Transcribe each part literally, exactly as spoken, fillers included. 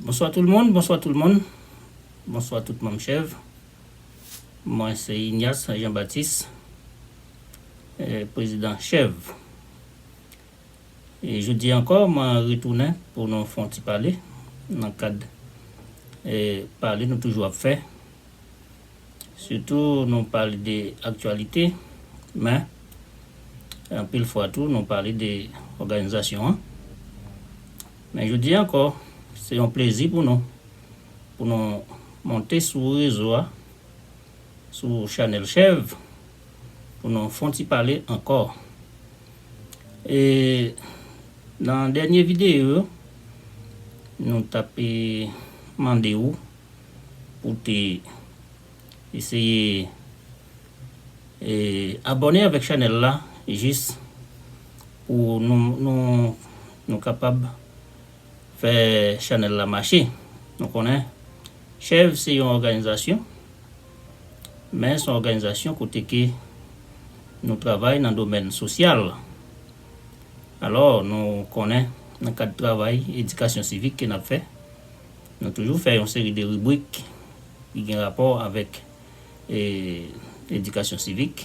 Bonswa tout moun, bonswa tout moun. Bonswa tout manm chèv. Mwen se Ignace Jean Baptiste, eh, prezidan chèv. E jodi ankò, mwen retounen pou nou fè yon ti pale nan kad, eh, pale nou toujou ap fè. Sitou nou pale de aktyalite, men anpil fwa tou nou pale de òganizasyon an. Men jodi ankò, se yon plezi pou nou, pou nou monte sou rezo a, sou chanèl chèv, pou nou fè yon ti pale ankò. E nan dènye videyo, nou t ap, e, mande w pou te eseye, e, abòne avèk chanèl la, jis pou nou, nou, nou kapab fè chanèl la mache. Nou konnen, chèv se yon òganizasyon, men se yon òganizasyon kote ke nou travay nan domèn sosyal. Alò, nou konnen, nan kad travay edikasyon sivik ke n ap fè, nou toujou fè yon seri de ribrik ki gen rapò avèk, e, edikasyon sivik,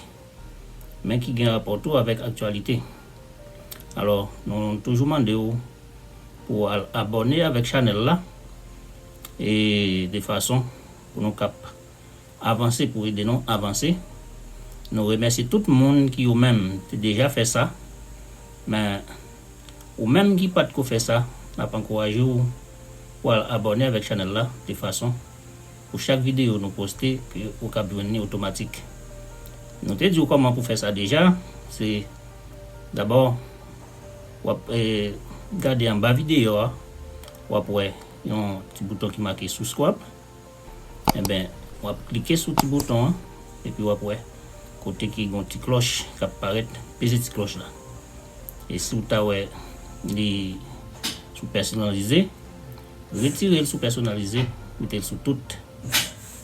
men ki gen rapò tou avèk aktyalite. Alò, nou toujou mande w pou w al abòne avèk chanèl la, e de fason pou nou kap avanse, pou ede nou avanse. Nou remèsye tout moun ki yo menm te deja fè sa, men ou menm ki pa t ko fè sa, n ap ankouraje w pou al abòne avèk chanèl la, de fason pou chak videyo nou poste, ke ou kab jwenn li otomatik. Nou te di w kòman pou fè sa deja, se dabò w ap, e, gade anba videyo a, w ap wè yon ti bouton ki make subscribe. Enben, w ap klike sou ti bouton an, epi w ap wè kote ki gon ti klòch k ap parèt, peze ti klòch la. E si w ta wè li sou pèsonalize, retire l sou pèsonalize, mete l sou tout.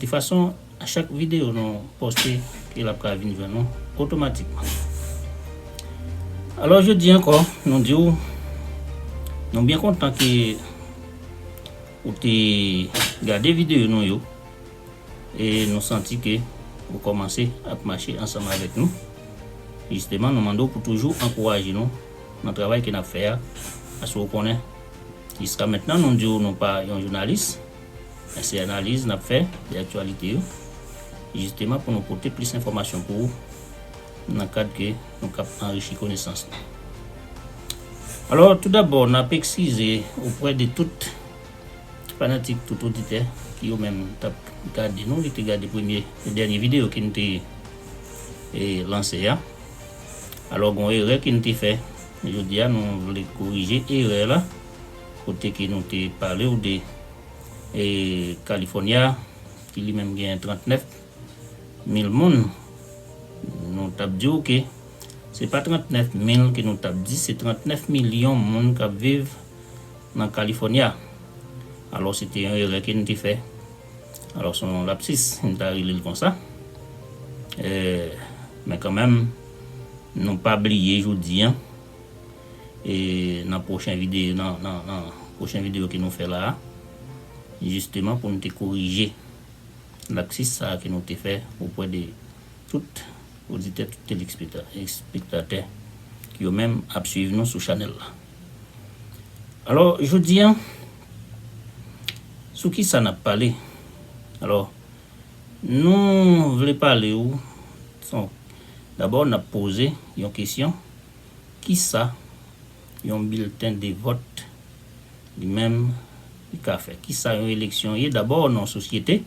De fason, a chak videyo nou poste, ke l ap ka vin jwenn nou otomatikman. Alò, jodi ankò, nou di w, nou byen kontan ke ou te gade videyo nou yo, e nou santi ke ou kòmanse ap mache ansanm avèk nou. Jisteman, nou mande w pou toujou ankouraje nou nan travay ke n ap fè a, paske w konnen, jiska mentnan, nou di w nou pa yon jounalis, men se analiz n ap fè de aktyalite yo, jisteman pou nou pote plis enfòmasyon pou ou, nan kad ke nou kap anrichi konesans nou. Alò, toudabò, n ap eskize oprè de tout fanatik, tout oditè ki yo menm t ap gade nou, ki te gade premye e dènye videyo ke n te, e, lanse a. Alò, gon erè ke n te fè. Jodi a, nou vle korije erè la, kote ke nou te pale w de, e, California, ki li menm gen trannèf mil moun. Nou t ap di w ke se pa trannèf mil ke nou t ap di, se trannèf milyon moun k ap viv nan California. Alò, se te yon erè ke n te fè. Alò, se yon lapsis, m ta rele l konsa. Eh, men kanmenm, nou pa bliye jodi a, e nan pwochen videyo, nan, nan, nan pwochen videyo ke nou fè la a, jisteman pou nou te korije lapsis sa a ke nou te fè oprè de tout oditè, tout telespekta-, espektatè ki yo menm ap swiv nou sou chanèl la. Alò, jodi a, sou ki sa n ap pale? Alò, nou vle pale w, son, dabò, n ap poze yon kesyon, kisa yon bilten de vòt li menm li ka fè? Kisa yon eleksyon ye? Dabò, nan yon sosyete,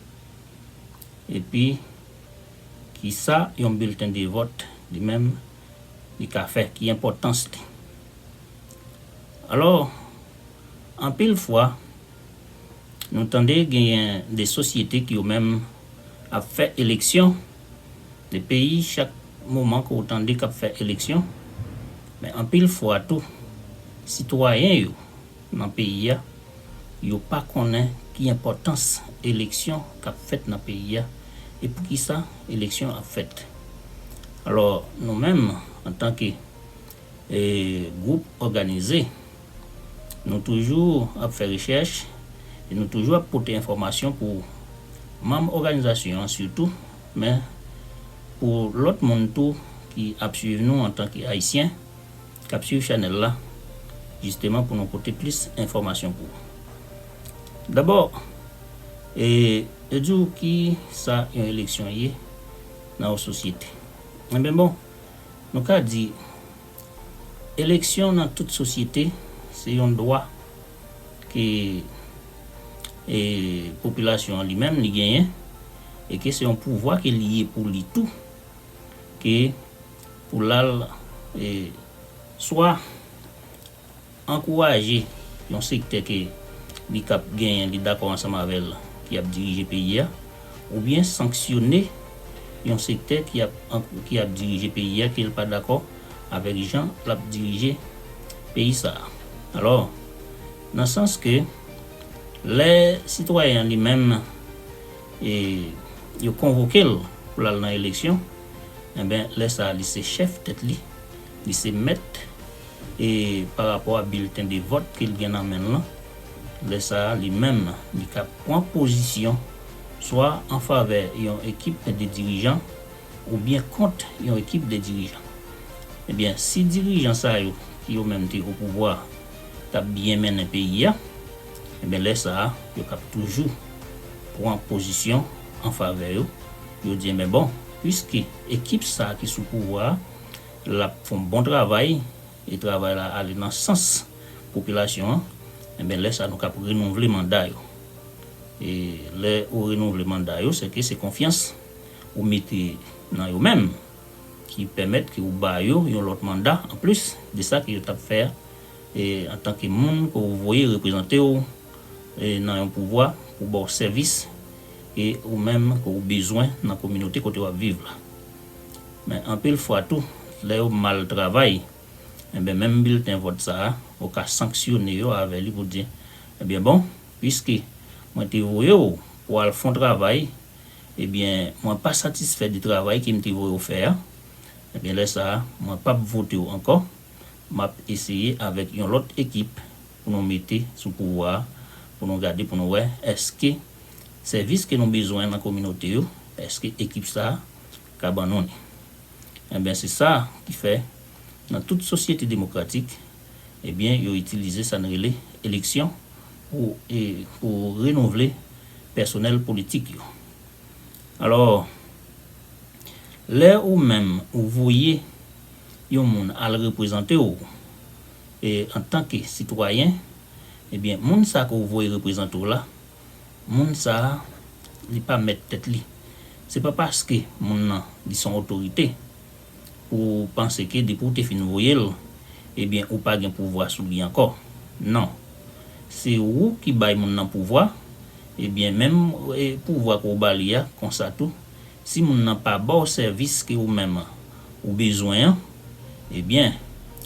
epi kisa yon bilten de vòt li menm li ka fè? Ki enpòtans li? Alò, anpil fwa, nou tande genyen de sosyete ki yo menm ap fè eleksyon, de peyi, chak moman ke w tande k ap fè eleksyon, men anpil fwa tou, sitwayen yo nan peyi a, yo pa konnen ki enpòtans eleksyon k ap fèt nan peyi a, e poukisa eleksyon ap fèt. Alò, nou menm, antanke, e, gwoup òganize, nou toujou ap fè rechèch, E nou toujou ap pote enfòmasyon pou manm òganizasyon an sitou, men pou lòt moun tou ki ap swiv nou antanke Ayisyen, k ap swiv chanèl la, jisteman pou nou pote plis enfòmasyon pou ou. Dabò, e, yo di w ki sa yon eleksyon ye nan yon sosyete. Enben bon, nou ka di, eleksyon nan tout sosyete, se yon dwa ke, e, popilasyon an li menm li genyen, e ke se yon pouvwa ke li ye pou li tou, ke pou l al, e, swa ankouraje yon sektè ke li k ap genyen, li dakò ansanm avè l, ki ap dirije peyi a, oubyen sanksyone yon sektè ki ap, ki ap dirije peyi a, ke l pa dakò avèk jan l ap dirije peyi sa a. Alò, nan sans ke lè sitwayen an li menm, e, yo konvoke l pou l al nan eleksyon, enben, lè sa a, li se chèf tèt li, li se mèt, e, pa rapò a bilten de vòt ke l gen nan men l lan, lè sa a, li menm, li ka pran pozisyon swa an favè yon ekip de dirijan oubyen kont yon ekip de dirijan. Ebyen, si dirijan sa yo, ki yo menm te o pouvwa, t ap byen mennen peyi a, ebyen, lè sa a, yo k ap toujou pran pozisyon an favè yo. Yo di, enben, bon, piske ekip sa a ki sou pouvwa a, l ap fè yon bon travay, e travay la ale nan sans popilasyon an, enben, lè sa a, nou k ap renouvle manda yo. E lè ou renouvle manda yo, se ke se konfyans ou mete nan yo menm ki pèmèt ke ou ba yo yon lòt manda anplis de sa ke yo t ap fè, e, antanke moun ke ou voye reprezante w, e, nan yon pouvwa pou ba w sèvis, e ou menm ke ou bezwen nan kominote kote w ap viv la. Men anpil fwa tou, lè yo mal travay, enben, menm bilten vòt sa a, ou ka sanksyone yo avè li pou di, ebyen, bon, piske mwen te voye w pou al fè yon travay, ebyen, mwen pa satisfè de travay ke m te voye w fè a, ebyen, lè sa a, mwen p ap vote w ankò. M ap eseye avèk yon lòt ekip pou nou mete sou pouvwa a, pou nou gade, pou nou wè èske sèvis ke nou bezwen nan kominote yo, èske ekip sa a ka ban nou li. Enben, se sa ki fè, nan tout sosyete demokratik, ebyen, yo itilize sa n rele eleksyon pou, e, pou renouvle pèsonèl politik yo. Alò, lè ou menm ou voye yon moun al reprezante w, e, antanke sitwayen, ebyen, moun sa ke w voye reprezante w la, moun sa a, li pa mèt tèt li. Se pa paske moun nan, li se yon otorite, pou w panse ke depi w te fin voye l, ebyen, ou pa gen pouvwa sou li ankò. Non. Se ou ki bay moun nan pouvwa, ebyen, menm, e, pouvwa ke w ba li a, konsa tou, si moun nan pa ba w sèvis ke ou menm ou bezwen an, ebyen,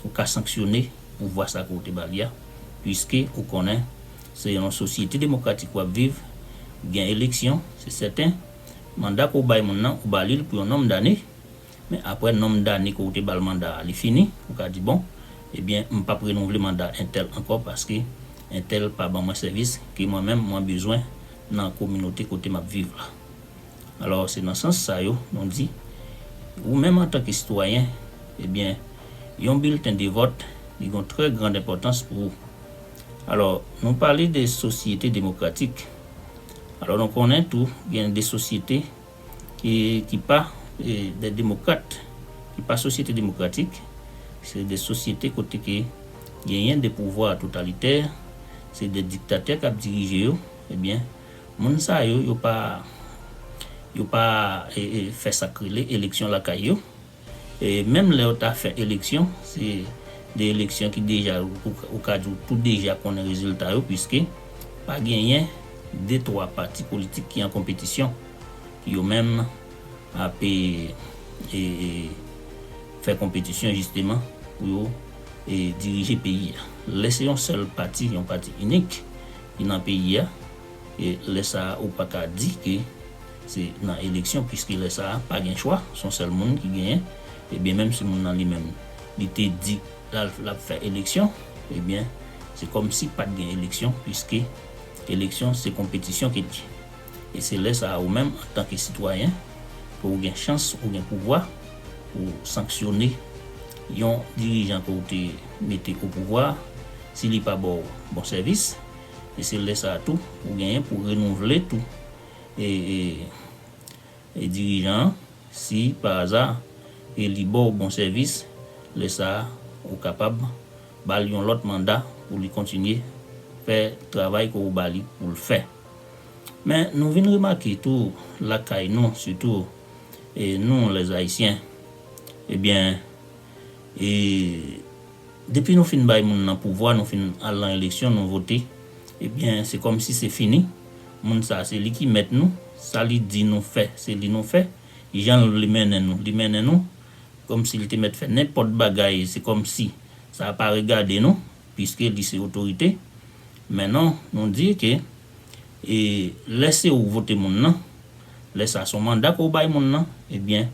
ou ka sanksyone pouvwa sa ke w te ba li a, piske ou konnen se yon sosyete demokratik w ap viv, gen eleksyon, se sèten, manda ke w bay moun nan, ou ba li l pou yon nonm dane, men apre nonm dane ke w te ba l manda a, li fini, ou ka di, bon, ebyen, m p ap renouvle manda entèl ankò paske entèl pa ban mwen sèvis ke mwen menm mwen bezwen nan kominote kote m ap viv la. Alò, se nan sans sa yo, nou di, ou menm antanke sitwayen, ebyen, yon bilten de vòt, li gen yon trè grand enpòtans pou ou. Alò, nou pale de sosyete demokratik. Alò, nou konnen tou, gen de sosyete ki, ki pa, e, de demokrat, ki pa sosyete demokratik. Se de sosyete kote ke genyen de pouvwa totalitè, se de diktatè k ap dirije yo. Ebyen, moun sa yo, yo pa, yo pa, e, e, fè sa k rele eleksyon lakay yo. E menm lè yo ta fè eleksyon, se de eleksyon ki deja, ou, ou ka di w tou deja konnen rezilta yo, piske pa genyen de twa pati politik ki an konpetisyon, ki yo menm ap, e, e, e, fè konpetisyon jisteman pou yo, e, dirije peyi a. Lè se yon sèl pati, yon pati inik ki nan peyi a, e lè sa a, ou pa ka di ke se nan eleksyon, piske lè sa a, pa gen chwa, se yon sèl moun ki genyen. Ebyen, menm si moun nan li menm, li te di l al, l ap fè eleksyon, ebyen, se kòmsi pa t gen eleksyon, piske Eleksyon se konpetisyon ke l ye. E se lè sa a ou menm, antanke sitwayen, ke w gen chans, ou gen pouvwa pou w sanksyone yon dirijan ke w te mete o pouvwa, si li pa ba w bon sèvis. E se lè sa a tou, ou genyen pou renouvle tou e, e, e dirijan an, si pa aza e li ba w bon sèvis, lè sa a, ou kapab ba l yon lòt manda pou li kontinye fè travay ke w ba li pou l fè. Men nou vin remake tou lakay nou, sitou e nou lèzayisyen, ebyen, e depi nou fin bay moun nan pouvwa, nou fin al nan eleksyon, nou vote, ebyen, se kòmsi se fini. Moun sa, se li ki mèt nou, sa li di nou fè, se li nou fè. Jan li mennen nou, li mennen nou. Kòmsi li te mèt fè nenpòt bagay, se kòmsi sa pa regade nou, piske li se otorite. Men non, nou di ke e lè se ou vote moun nan, lè sa se yon manda ke w bay moun nan, ebyen,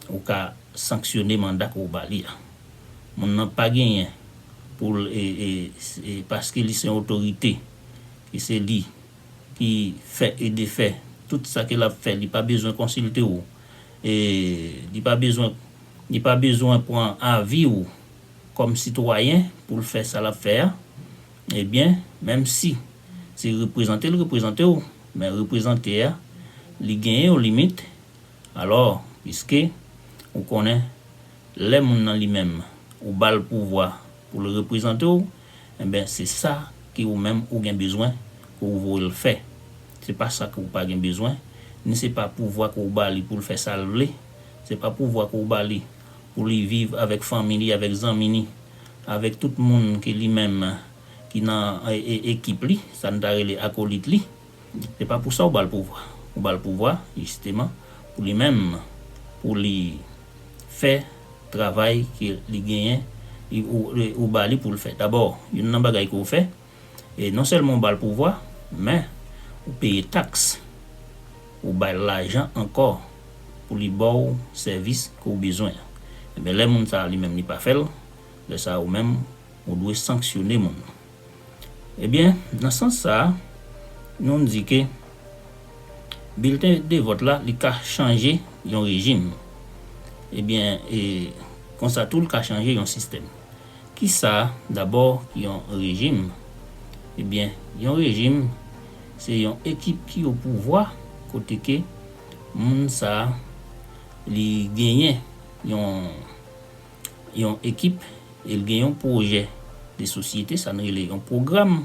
ou ka sanksyone manda ke w ba li a. Moun nan pa genyen pou l, e, e, e, paske li se yon otorite, e se li ki fè e defè tout sa ke l ap fè, li pa bezwen konsilte w, e li pa bezwen, li pa bezwen pran avi w kòm sitwayen pou l fè sa l ap fè a, ebyen, menm si se reprezante l reprezante w, men reprezante a, li genyen yon limit. Alò, piske ou konnen, lè moun nan li menm, ou ba l pouvwa pou l reprezante w, enben, se sa ke ou menm ou gen bezwen ke w voye l fè. Se pa sa ke w pa gen bezwen, ni se pa pouvwa ke w ba li pou l fè sa l vle, se pa pouvwa ke w ba li pou li viv avèk fanmi li, avèk zanmi li, avèk tout moun ke li menm ki nan e, e, ekip li, sa n ta rele akolit li. Se pa pou sa w ba l pouvwa. Ou ba l pouvwa, jisteman, pou li menm, pou li fè travay ke li genyen, li, ou, ou ba li pou l fè. Dabò, youn nan bagay ke w fè, e non sèlman w ba l pouvwa, men ou peye taks, ou ba l lajan ankò pou li ba w sèvis ke w bezwen an. Ebyen, lè moun sa a li menm li pa fè l, lè sa a ou menm, ou dwe sanksyone moun nan. Ebyen, nan sans sa a, nou di ke bilten de vòt la, li ka chanje yon rejim. Ebyen, e, konsa tou, li ka chanje yon sistèm. Kisa, dabò, yon rejim? Ebyen, yon rejim, se yon ekip ki o pouvwa, kote ke moun sa a, li genyen yon, yon ekip, e l gen yon pwojè de sosyete, sa n rele yon pwogram.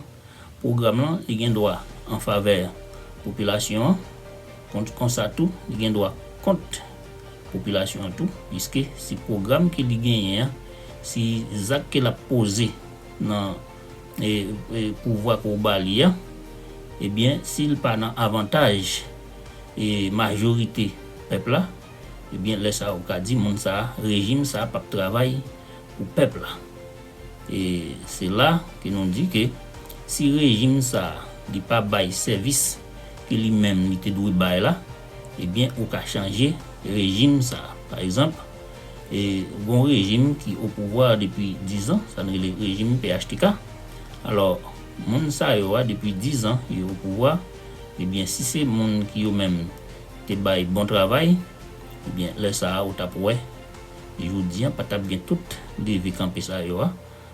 Pwogram lan, li gen dwa an favè popilasyon an, kont, konsa tou, li gen dwa kont popilasyon an tou, piske se pwogram ke li genyen an, se zak ke l ap poze nan, e, e, pouvwa ke w ba li a, ebyen, si l pa nan avantaj, e, majorite pèp la, ebyen, lè sa a, ou ka di moun sa a, rejim sa a p ap travay pou pèp la. E se la ke nou di ke si rejim sa a, li pa bay sèvis ke li menm li te dwe bay la, ebyen, ou ka chanje rejim sa a. Pa egzanp, e, gon rejim ki o pouvwa depi diz an, sa n rele rejim P H T K. Alò, moun sa yo a, depi diz an, yo o pouvwa, ebyen, si se moun ki yo menm te bay bon travay, ebyen, lè sa a, ou t ap wè, jodi an, pa t ap gen tout leve kanpe sa yo a,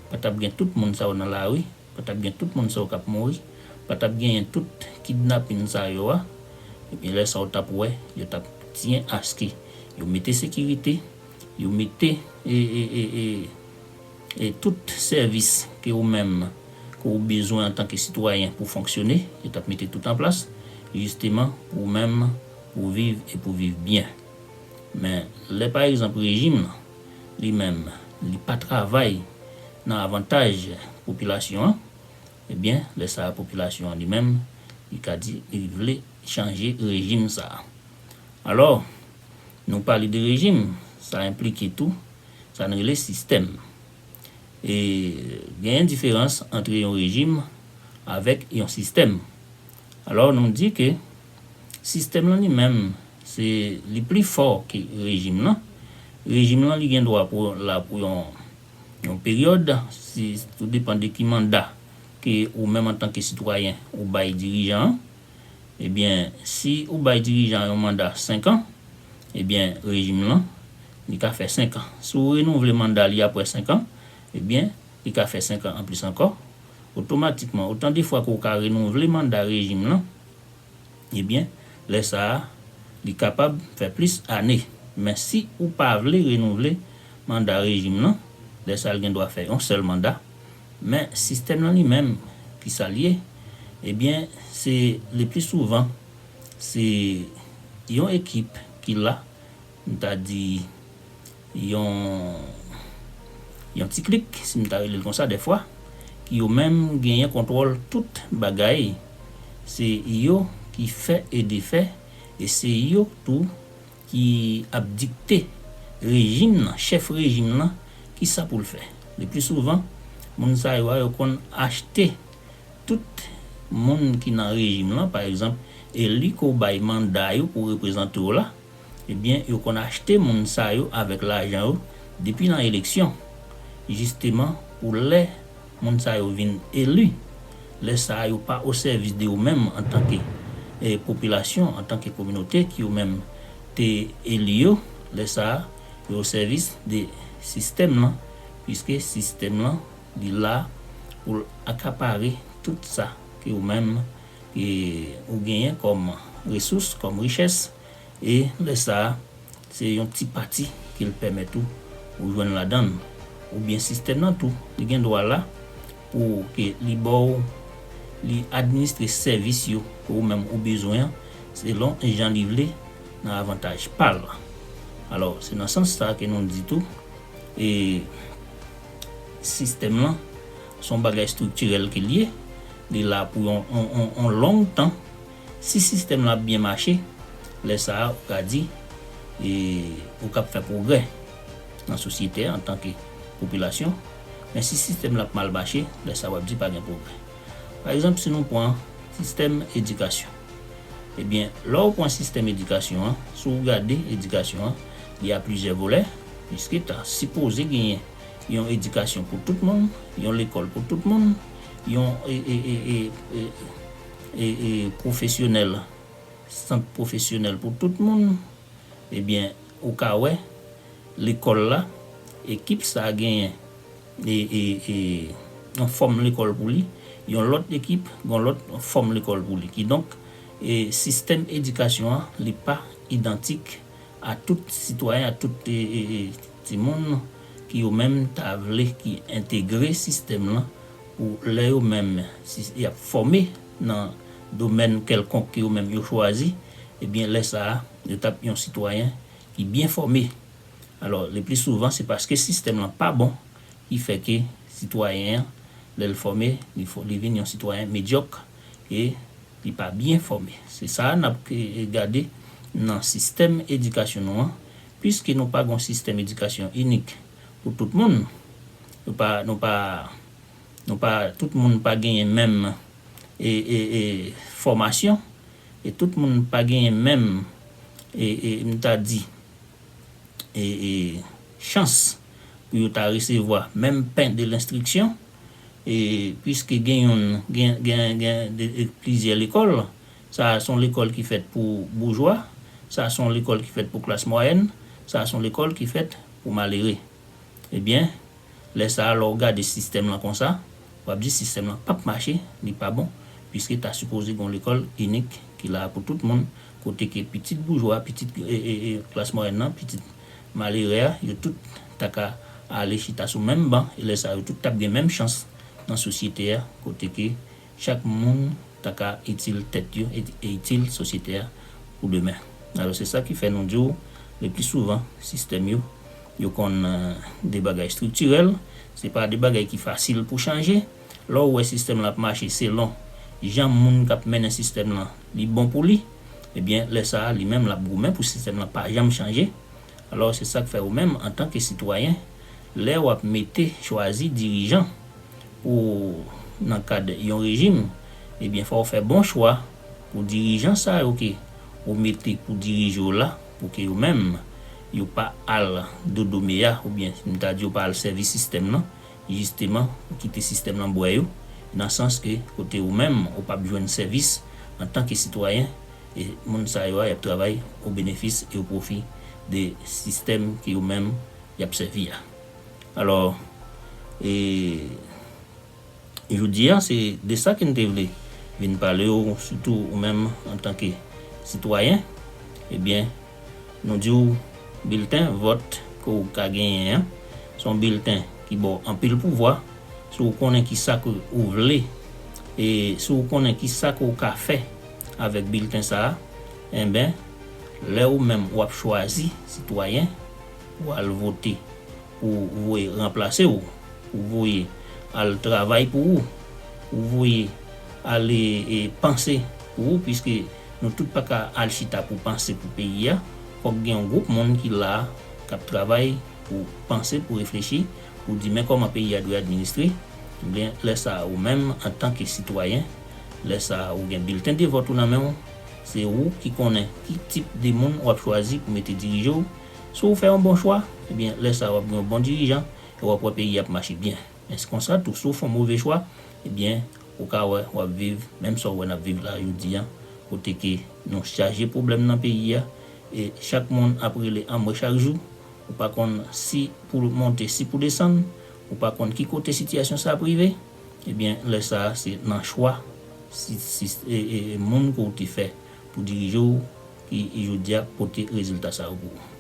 pa t ap gen tout moun sa yo nan lari, pa t ap gen tout moun sa yo k ap mouri, pa t ap genyen tout kidnapin sa yo a, ebyen, lè sa a, ou t ap wè, yo t ap tiyen aske yo mete sekirite, yo mete, e, e, e, e, e tout sèvis ke ou menm, ke ou bezwen antanke sitwayen pou fonksyone, yo t ap mete tout an plas, jisteman, pou ou menm, pou w viv e pou w viv byen. Men, lè, pa egzanp, rejim nan, li menm, li pa travay nan avantaj popilasyon an, ebyen, lè sa a, popilasyon an li menm, li ka di, li vle chanje rejim sa a. Alò, nou pale de rejim, sa enplike tou, sa n rele sistèm. E genyen diferans ant yon rejim avèk yon sistèm. Alò, nou di ke sistèm lan li menm, se li pli fò ke rejim lan. Rejim lan, li gen dwa pou la pou yon, yon peryòd, si, tou depann de ki manda ke ou menm antanke sitwayen ou bay dirijan an, ebyen, si ou bay dirijan yon manda senk an, ebyen, rejim lan, li ka fè senk an. Si w renouvle manda li apre senk an, ebyen, li ka fè senk an anplis ankò. Otomatikman, otan de fwa ke w ka renouvle manda rejim lan, ebyen, lè sa a, li kapab fè plis ane. Men si ou pa vle renouvle manda rejim lan, lè sa a, l gen dwa fè yon sèl manda. Men sistèm lan li menm, ki sa l ye? Ebyen, se le pli souvan, se yon ekip ki la, m ta di yon, yon ti klik, si m ta rele l konsa dèfwa, ki yo menm genyen kontwòl tout bagay. Se yo ki fè e defè, e se yo tou ki ap dikte rejim nan, chèf rejim nan, ki sa pou l fè. Le pli souvan, moun sa yo a, yo konn achte tout moun ki nan rejim lan, pa egzanp, eli ke w bay manda yo pou reprezante w la, ebyen, yo konn achte moun sa yo avèk lajan yo depi nan eleksyon. Jisteman, pou lè moun sa yo vin eli, lè sa a, yo pa o sèvis de yo menm antanke, eh, popilasyon, antanke kominote ki yo menm te eli yo, lè sa a, yo o sèvis de sistèm lan, piske sistèm lan, li la pou l akapare tout sa ke ou menm, ke ou genyen kòm resous, kòm richès, e lè sa a, se yon ti pati ke l pèmèt ou, ou jwenn ladan l. Oubyen sistèm nan tou, li gen dwa la pou ke li ba w, li administre sèvis yo ke ou menm ou bezwen an, selon jan li vle, nan avantaj pa l. Alò, se nan sans sa ke nou di tou, e sistèm lan, se yon bagay estriktirèl ke l ye, li la pou yon, yon, yon, yon long tan. Si sistèm lan ap byen mache, lè sa a, ou ka di, e, ou k ap fè pwogrè nan sosyete a antanke popilasyon. Men si sistèm lan ap mal mache, lè sa a, w ap di pa gen pwogrè. Pa egzanp, si nou pran sistèm edikasyon, ebyen, lè w pran sistèm edikasyon an, si w gade edikasyon an, li a plizyè volè, piske ta sipoze genyen yon edikasyon pou tout moun, yon lekòl pou tout moun, yon, e, e, e, e, e, e, e, pwofesyonèl, sant pwofesyonèl pou tout moun, ebyen, ou ka wè, lekòl la, ekip sa a genyen, e, e, e, yon fòm lekòl pou li, yon lòt ekip, yon lòt fòm lekòl pou li. Kidonk, e, sistèm edikasyon an, li pa idantik a tout sitwayen, a tout, e, e, e, timoun ki yo menm ta vle ki entegre sistèm lan pou lè yo menm, si y ap fòme nan domèn kèlkonk ke yo menm yo chwazi, ebyen, lè sa a, yo t ap yon sitwayen ki byen fòme. Alò, le pli souvan, se paske sistèm lan pa bon ki fè ke sitwayen an, lè l fòme, li fò, li vin yon sitwayen medyòk e li pa byen fòme. Se sa n ap, e, gade nan sistèm edikasyon nou an, piske nou pa gon sistèm edikasyon inik pou tout moun. Nou pa, nou pa, nou pa, tout moun pa genyen menm, e, e, e, fòmasyon, e tout moun pa genyen menm, e, e, m ta di, e, e, chans pou yo ta resevwa menm pen de lenstriksyon, e, piske gen youn, gen, gen, gen de, de, plizyè lekòl. Sa a se yon lekòl ki fèt pou boujwa, sa a se yon lekòl ki fèt pou klas mwayèn, sa a se yon lekòl ki fèt pou malere. Ebyen, lè sa a, lè w gade sistèm lan konsa, w ap di sistèm lan p ap mache, li pa bon, piske ta sipoze gen yon lekòl inik ki la pou tout moun, kote ke pitit boujwa, pitit, e, e, e, klas mwayèn nan, pitit malere a, yo tout ta ka ale chita sou menm ban, e lè sa a, yo tout t ap gen menm chans nan sosyete a, kote ke chak moun ta ka itil tèt yo e, e itil sosyete a pou demen. Alò, se sa ki fè nou di w, le pli souvan, sistèm yo, yo konn, e, de bagay estriktirèl, se pa de bagay ki fasil pou chanje. Lè w wè sistèm lan ap mache selon jan moun k ap mennen sistèm lan, li bon pou li, ebyen, lè sa a, li menm l ap goumen pou sistèm lan pa janm chanje. Alò, se sa k fè ou menm, antanke sitwayen, lè w ap mete, chwazi dirijan pou, nan kad yon rejim, ebyen, fò w fè bon chwa pou dirijan sa yo ke ou mete pou dirije w la, pou ke yo menm, yo pa al dodo meya, oubyen, m ta di yo pa al sèvi sistèm lan, jisteman, pou kite sistèm lan bwè yo, nan sans ke kote ou menm ou p ap jwenn sèvis antanke sitwayen, e moun sa yo a y ap travay o benefis e o pwofi de sistèm ke yo menm y ap sèvi a. Alò, e, jodi a, se de sa ke n te vle vin pale w, sitou ou menm antanke sitwayen. Ebyen, nou di w, bilten vòt ke w ka genyen an, se yon bilten ki ba w anpil pouvwa. Si w konnen ki sa ke ou vle, e si w konnen ki sa ke w ka fè avèk bilten sa a, enben, lè ou menm w ap chwazi sitwayen, ou al vote pou voye ranplase w, pou voye al travay pou ou, pou voye al, e, panse pou ou, piske nou tout pa ka al chita pou panse pou peyi a. Fòk gen yon gwoup moun ki la, k ap travay pou panse, pou reflechi, pou di men kòman peyi a dwe administre. Ebyen, lè sa a, ou menm, antanke sitwayen, lè sa a, ou gen bilten de vòt ou nan men w, se ou ki konnen ki tip de moun w ap chwazi pou mete dirije w. Si w fè yon bon chwa, ebyen, lè sa a, w ap gen yon bon dirijan e w ap wè peyi a ap mache byen. Men se konsa tou, si w fè yon move chwa, ebyen, ou ka wè w ap viv menm sa w wè n ap viv la jodi a, kote ke nou chaje pwoblèm nan peyi a, e chak moun ap rele anmwe chak jou, ou pa konn si pou monte, si pou desann, ou pa konn ki kote sitiyasyon sa ap rive, ebyen, lè sa a, se nan chwa si, si, e, e, e moun ke w te fè pou dirije w ki jodi a pote rezilta sa yo pou ou.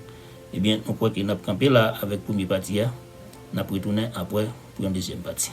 Ebyen, nou kwè ke n ap kanpe la avèk premye pati a, n ap retounen apre pou yon dezyèm pati.